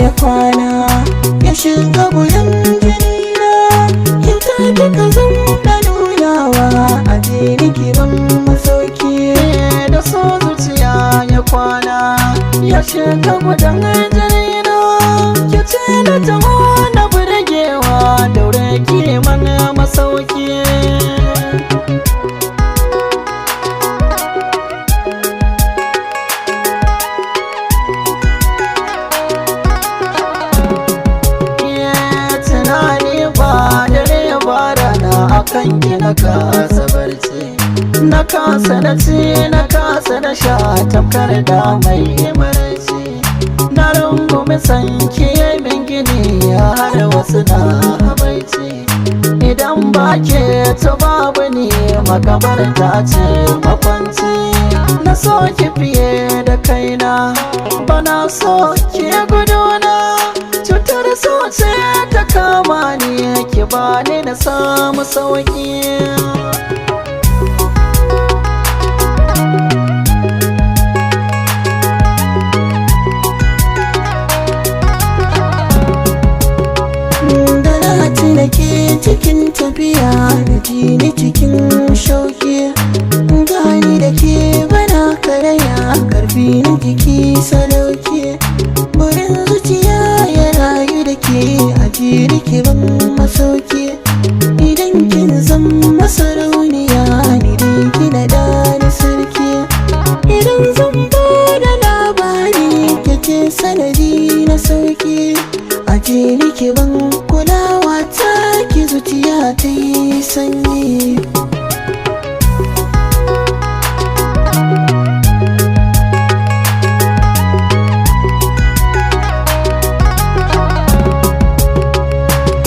ya kwana, ya shiga gudan jinina. Kyauta kika zan da nunawa, a jini kiban masauki. Da so zuciya ya kwana, ya shiga gudan jinina. Ki ce na taho na burgewa, daure ki mana masauki. Tunani ba dare ba rana, akan ki na kasa barci, na kasa na ci, na kasa na sha, tamkar da mai maraici. Na rungumi sanki min gini, har wasu na habaici. Idan ba ke to babu ni, makabar ta ce makwanci. Na so ki fiye da kaina, bana so ki guduna. Cutar so ce ta kama ni, ki bani na samu sauki. Da na tuna ke cikin tafiya, da jini cikin shauki. Gani da ke bana karaya, karfi na jiki sadauki. Burin zuciya ya rayu da ke, a jini ke ban masauki. Idan kin zan masarauniya, ni dai kina da ni sarki. Idan zan bada labari, ke ce sanadi na sauki. A jini ke ban kulawa ta ki, zuciya ta yi sanyi.